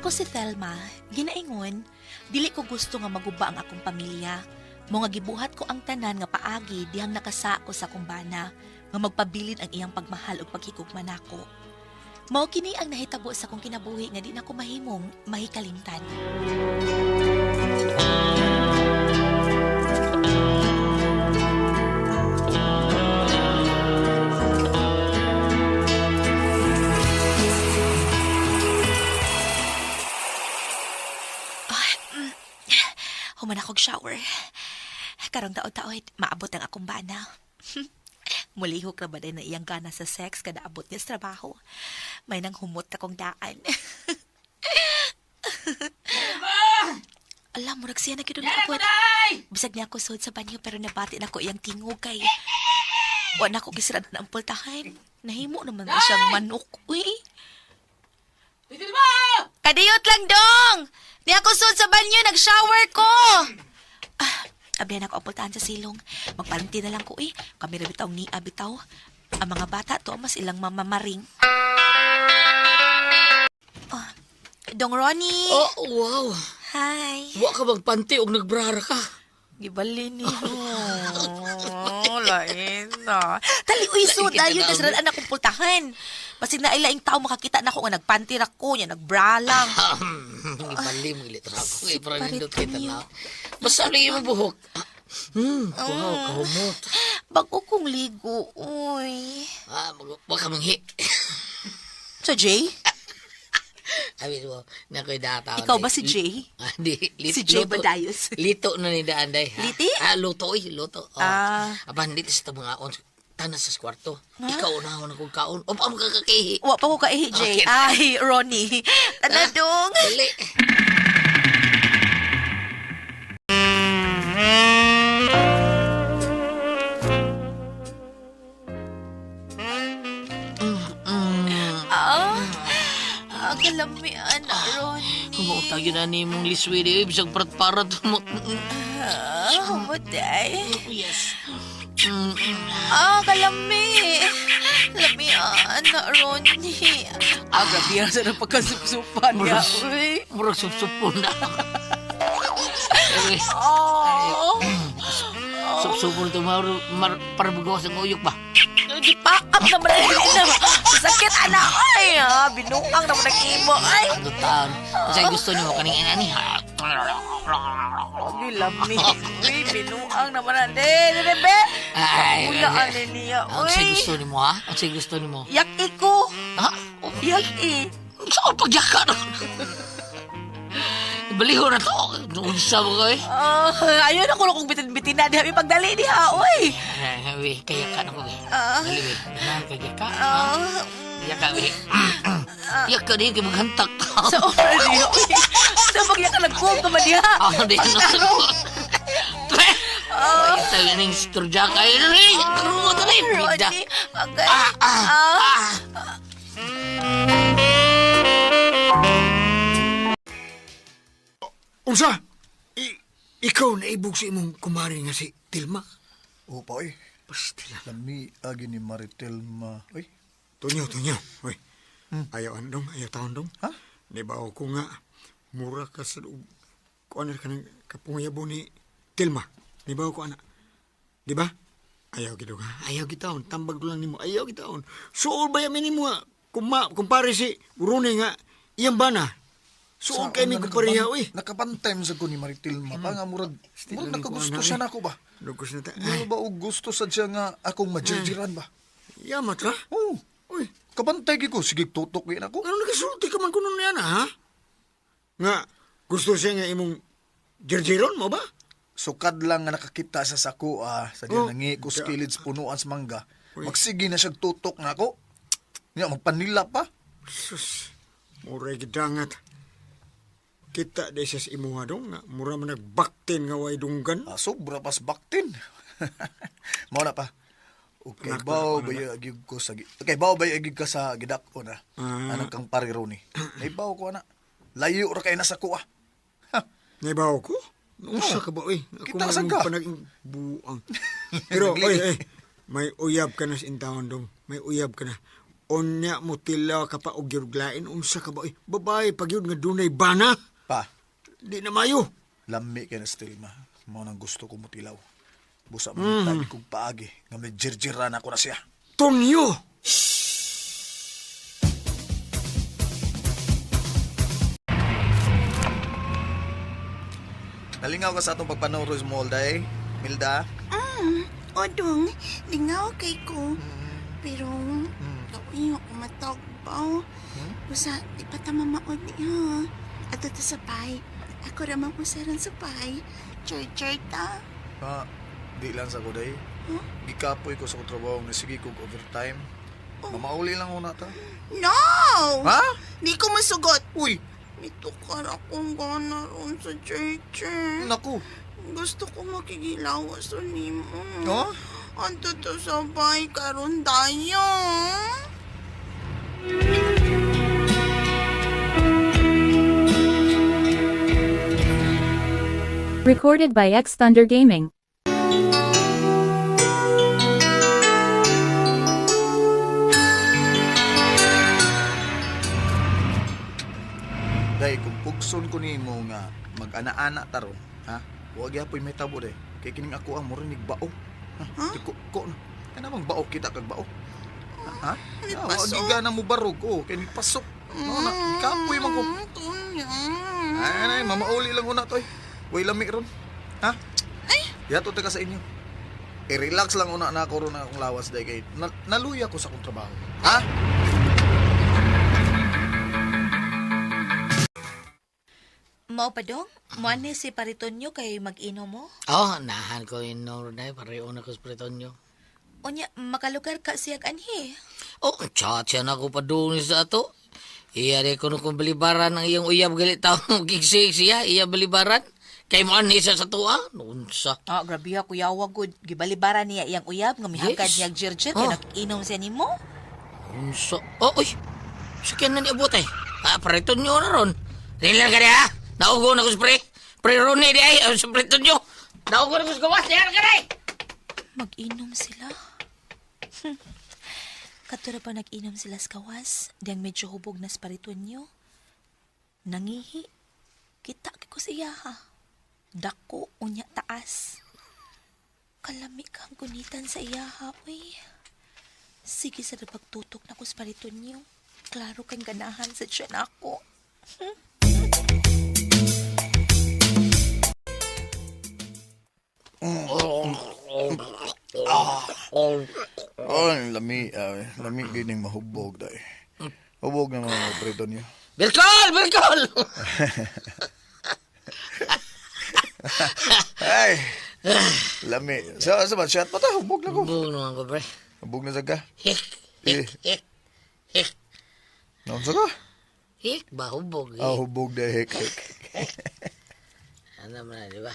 Ako si Thelma, ginaingon, dili ko gusto nga maguba ang akong pamilya. Mo nga gibuhat ko ang tanan nga paagi dihang nakasako sa akong bana, nga magpabilin ang iyang pagmahal ug paghigugma nako. Mao kini ang nahitabo sa akong kinabuhi nga di nako mahimong mahikalimtan. Ay, Human akong shower. Karong taon-taon, maabot ang akong bana. Mulihok na ba din na iyang gana sa sex kada abot niya sa trabaho? May nang humot akong daan. Alam, murag siya na gyud ang abot. Bisag niya ako suod sa banyo pero nabati na ko iyang tingog kay wa na ko gisirad na ang pultahan. Nahimo naman na siyang manok. Uy! Kadiyot lang dong! Di ako suod sa banyo, nag-shower ko! Ah, abihan ako ang pultahan sa silong. Magpalanti na lang ko eh. Kami ra bitaw ni bitaw. Ang mga bata to mas ilang mamamaring. Oh, Dong Ronnie! Oh, wow. Hi! Wa ka magpanti og nagbrara ka. Gibalin niyo. Lain na. Dali, uy, so, Lain kita dayon, na, tas anak akong pultahan. Basig na ilaing tao makakita na ako nga nagpanty ra ko, niya, nagbra lang. Gibali mo gilit ra ako. Si Eh, para nindot kita Paritonyo. na. Basta lagi mo buhok. Wow, kahumot. Bago kong ligo, uy. Ah, wa ka manghi. So, Jay? Sabi mo, na ko'y data. Ikaw ba si Jay? Ah, di. Si Jay Badayos. Lito na ni daan, day. Ha? Liti? Ah, luto, oy, luto. Oh. Ah. Apan, dito sa mga on. Tanas sa kwarto. Ikaw na ako na kong kaon. O, pa mo kakakihi. Wa pa ko kaihi, Jay. Okay. Ay, Ronnie. Tana, dong. Dali. Ah, ah, kalamian na, Ronnie. Kumuta yun na ni mong liswi di. Bisag parat-parat mo. Ah, humutay. Yes. Ah, kalami. Lamian na, Ronnie. Ah, grabe yan sa pagkasupsupan niya, uy. Murag supsupon na. Eh, Oh. Supsupon ito, para magawas ang uyok ba? Gipaap naman ang ina. Sakit, anak. Ay, ah, binuang naman ang imo. Ay. Ang taon. Kasi gusto niyo kaning inani. Ay, lami. Uy, binuang naman ang... De, de, de, be. Ay, Wala ani niya, Ang say uy. gusto nimo ha? Ang say gusto nimo. Yak ko. Ha? Yak i. Saan pagyaka na? Baliho na to. Unsa mo ko eh. Ah, ayun ako lang kung bitin-bitin na. Diha, pagdali diha, uy. Ay, we, kaya ka na ko eh. Ah. Dali we. Ganahan ka yaka. Ah, Yaka we. Yaka di kay maghantak. sa obra niya, uy. Sa pagya ka nagkuha ka man diha. Ah, di na. Pre! Ay, tayo ning storja kayo na rin. Karoon na rin. Bida. Ronnie, okay. Ah, ah, Ah. ah. Unsa? Ikaw na ibog sa imong kumari nga si Tilma. Oo pa, oy. Pastila. Lami agi ni Maritel ma. Oy, Tonyo, Tonyo. Oy. Ayaw andong, ayaw taon dong. Ha? Nibaw ko nga mura ka sa kuan ka ng kapungayabo ni Tilma. Nibaw ko ana. Di ba? Ayaw gid ka. Ayaw gitaon. Tambag ko lang nimo. Ayaw gitaon. Suol ba yamin nimo nga? Kuma, kumpare si Rune nga iyang bana. Suol kay mi kumpareha oy. Nakapantay mo sa ko ni Maritel ma. Pa nga murag, murag nakagusto siya nako ba? Lugos na ta. Murag ba og gusto sa siya nga akong majirjiran ba? Yamat ra. Oo. Uy, Kabantay gyud ko sige tutok gyud ako. Ano nakasulti ka man kuno niya na, ha? Nga, gusto siya nga imong jirjiron mo ba? Sukad lang nga nakakita sa sako ah, sa diyan Oh. nangi ko sa kilid sa punuan sa mangga. Uy. Magsige na siya tutok nako. Nya magpanila pa. Sus, muray gidangat. Kita di siya sa imuha dong, nga mura man nagbaktin nga way dunggan. Ah, sobra pas baktin. Mao na pa. Okay, Anak, baw anak, ba agig ko sa Okay, baw ba agig ka sa gidak-on ah. Ah. Anang kang pare Ronnie. Naibaw ko ana. Layo ra kay nasa ko ah. Ha. Naibaw ko? Unsa ka ba, oy? Ako Kita man sa ang ka. panaging buang. Pero, oy, oy, may uyab ka na sa intawon dong. May uyab ka na. Unya mo tilaw ka pa og giruglain unsa ka ba? Oy, babae pag yun nga dunay bana. Pa, Di na mayo. lami kay na still ma. Mao nang gusto ko mutilaw. Busa mo mm. kog paagi nga may jirjiran ako na siya. Tonyo! Nalingaw ka sa atong pagpanaw Rose Molday, Milda. Odong, lingaw kay ko. Pero, gawin ako matagbaw. Usa, di pa ta mamaod niya. Ato ta sa pay. Ako ramang usaran sa pay. Chur-chur ta. Pa, di lang sa ko day. Huh? Gikapoy ko sa akong trabaho nga sige kog overtime. Mamauli lang una ta. No! Ha? Di ko masugot. Uy, Mitukar akong gana ron sa church. naku. Gusto ko makigilawas sa nimo. No? Anto to sa bay karon dayon. Recorded by X Thunder Gaming. Day, kung pugson ko nimo nga mag-ana-ana taron, ha? Wa gyapoy may tabo day. Kay kining ako ang murinig bao. Ha? Tiko ko na. Kana bang bao kita kag bao? Ha? May Ah, wa pasok. gi gana mo barog ko kay pasok. No na, kapoy man ko. Tonya. Ay, ay, mamauli lang una toy. Way lami ron. Ha? Ay, yato ta ka sa inyo. I-relax lang una na ako ron ang akong lawas day kay naluya ko sa akong trabaho. Ha? Mao pa dong, mo ni si Paritonyo kay mag-inom mo. Oh, nahan ko inom day pareho na ko sa Pretonyo. Unya, makalugar ka siyag anhi. Oh, chat siya na ko padung sa ato. Iya di ko kung balibaran ang iyang uyab galit taong gigsig siya, iya balibaran. Kay mo anhi siya sa tuwa. Unsa. Ah, grabe ha, kuya gud. Gibalibaran niya iyang uyab nga mihangkad Yes. niya jirjir Oh. kay nag-inom siya nimo. Unsa. Oh, uy. Sakyan na ni abot ay. Ah, Pretonyo na ron. Rinlan ka ha. Naugo na ko sa pre. Pre Ronnie di ay. Sa Pretonyo. Naugo na ko sa gawas. Diyan ka di. Mag-inom sila. Katura pa nag-inom sila sa kawas, diyang medyo hubog na sa Paritonyo. Nangihi. Kita ko sa iya ha. Dako, unya taas. Kalami kang gunitan sa iya ha, uy. Sige sa pagtutok na ko sa Paritonyo. Klaro kang ganahan sa tiyan ako. Ay, lami, ay, lami gining mahubog day. Hubog na mga prito niyo. Berkol! Berkol! Ay! Lami. Sa ba shot pa ta hubog na ko. Hubog naman ko, pre. Hubog na sa ka. Hik, hik, hik, hik. Naon sa ka? Hik ba? Hubog. Ah, Hik. hubog na hek hek. Ano man na, di ba?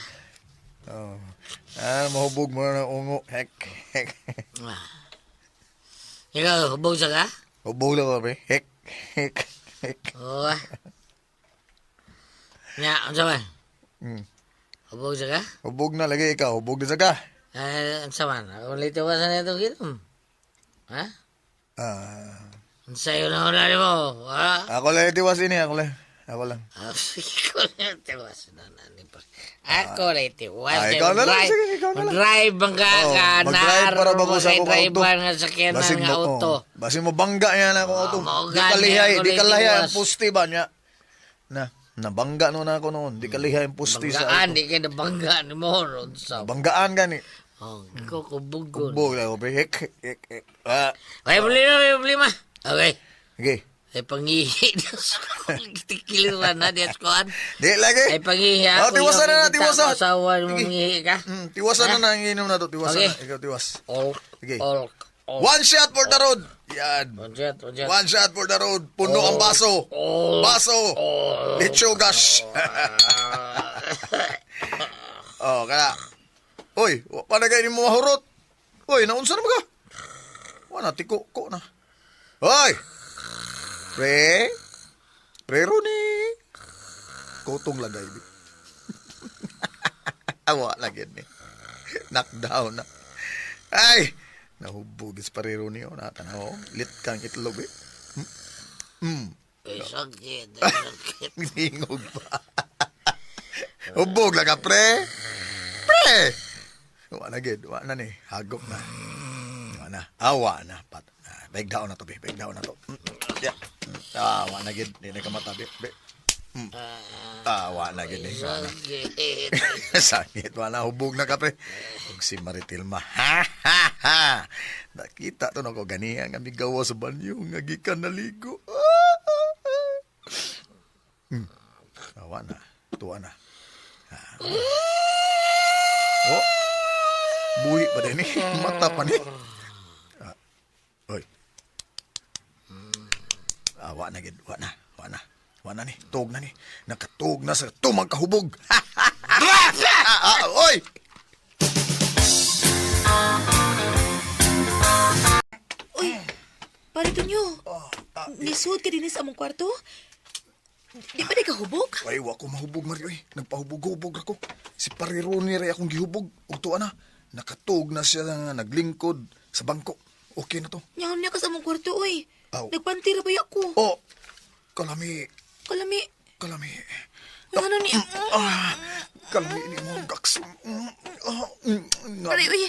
Oh. Ah, mahubog mo na ng ungo. Hek hek. Ah. Ikaw, hubog sa ka? Hubog na ko, pre. Hek hek hek. Oo ah. Nga, ano man? Hubog sa ka? Hubog na lagi ikaw, hubog na sa ka. Ah, ano man? Ako lito ka sa nito ginom. Ha? Ah, Ang sayo na wala mo. Ha? ako lang tiwas ini, ako lang. Ako lang. Ah, Ako lang tiwas na na ni pre. Ako lang tiwas. Ah, ikaw na lang. Sige, ikaw na lang. Mag-drive ang ka Oo, ka. mag-drive para bago sa akong auto. Driver nga sakyanan Basig nga mo, auto. oh. Basig mo bangga niya na akong auto. mao Di gani, kalihay, ako di lang kalihay ang tiwas. puste ba niya. Na, nabangga no na ako noon. Di kalihay ang puste sa Banggaan, auto. di kayo nabanggaan ni mo. Ron sa. Banggaan gani. Oh, ikaw kubugon. Hubog na ako, pre. Hek hek hek. hek. Ah, May problema, may problema. Okay. okay. Ay pangihi na sa tikiliran na di at kuan. Di lagi. Ay pangihi Oh, ako. tiwasan na na, tiwasan. Asawa mo Sige. mangihi ka. Tiwasan na na ang inom na to. Tiwasan Okay. na. Ikaw tiwas. Olk, Sige. olk, olk. One shot for the road. Yan. One shot, one shot. One shot for the road. Puno ang baso. Oh. Baso. Oh. Lechogas. Oh, kana. Uy, wa pa na kayo ni mo mahurot. Uy, naunsa na ba ka? Wa na, tiko ko na. Hoy! Pre? Pre Rooney. Kotong lagay. Bi. Awa lagi ni. Knockdown na. Ay! Nahubog is parero niyo. Natanaw. Lit kang itlog eh. Ay, sakit. Ay, sakit. Hingog pa. Hubog lang ka, pre. Pre! Wa na gid, wa na ni. Hagop na. Wa na. Awa na. Pat. Ah, beg down na to, be. Beg down na to. Yeah. Ah, wa na gid. Di na ka mata, be. Be. Ah, wa na gid ni. Wa na. Sakit. Sakit, wala hubog na ka, pre. Ug si Maritilma, ha, ha, ha. Nakita to nako ganiya nga migawa sa banyo nga gikan naligo. Ah, ah, ah. Awa na, tuwa na. Ah. Oh. Buhi pa din eh. Mata pa ni. Ah. Oy. Awa na gid, wa na, wa na. Wa na ni, tuog na ni. Nakatuog na sa tumang kahubog. Ah, oy! Uy, pare Tonyo. Nisud ka din sa among kwarto? Di ba di ka hubog? Ay, wa ko mahubog, Mario. Eh. Nagpahubog-hubog ako. Si Parironi ray akong gihubog. Ug tuwa na. Nakatuog na siya nga naglingkod sa bangko. Okay na to. Nyaon niya ka sa among kwarto, uy. Aw. Nagpanti ra ba ako? Oh, kalami, Kalami. kalami. Uy, ano ni? Ah, kalami ni mo gaks. Ah, nga. Pare, uy.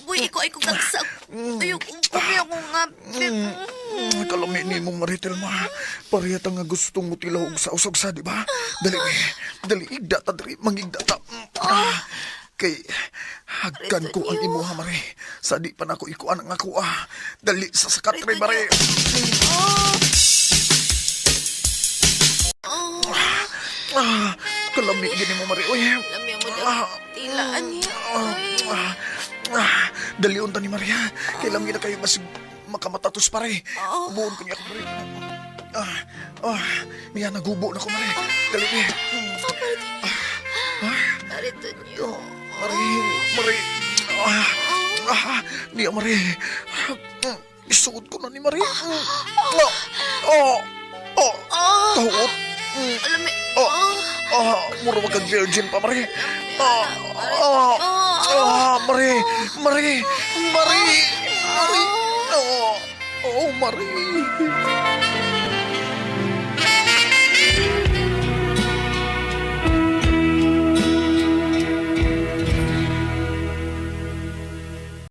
Uy, ikaw ay kong gagsak. Ay, kumi ako nga. Kalami ni mong Maritel ma. Parehata nga gustong mutilaw og sa usog sa, di ba? Dali, dali, igda ta diri, mangigda ta. Ah, kay hagkan ko ang imuha mare. Sa di pa nako ikuan ang ako ah. Dali sa sakatre mare. Ah, kalami gini mo mare. Uy. Lami mo daw. Tilaan niya. Uy. Ah, ah, dali unta ni Maria. Kailan gina kayo mas makamatatos pare. Buon ko niya ako pare. Ah, ah, niya nagubo na ko mare. Dali ni. Pare Tonyo. Oh, mare, mare. Ah, ah, niya mare. Ah, isuot ko na ni Mare. Ah, oh, oh, tahuot. Lami. Oh, ah, mura magkag-virgin pa, Mare. Ah, ah, ah, Mare, Mare, Mare, Mare. Oh, oh, Mare.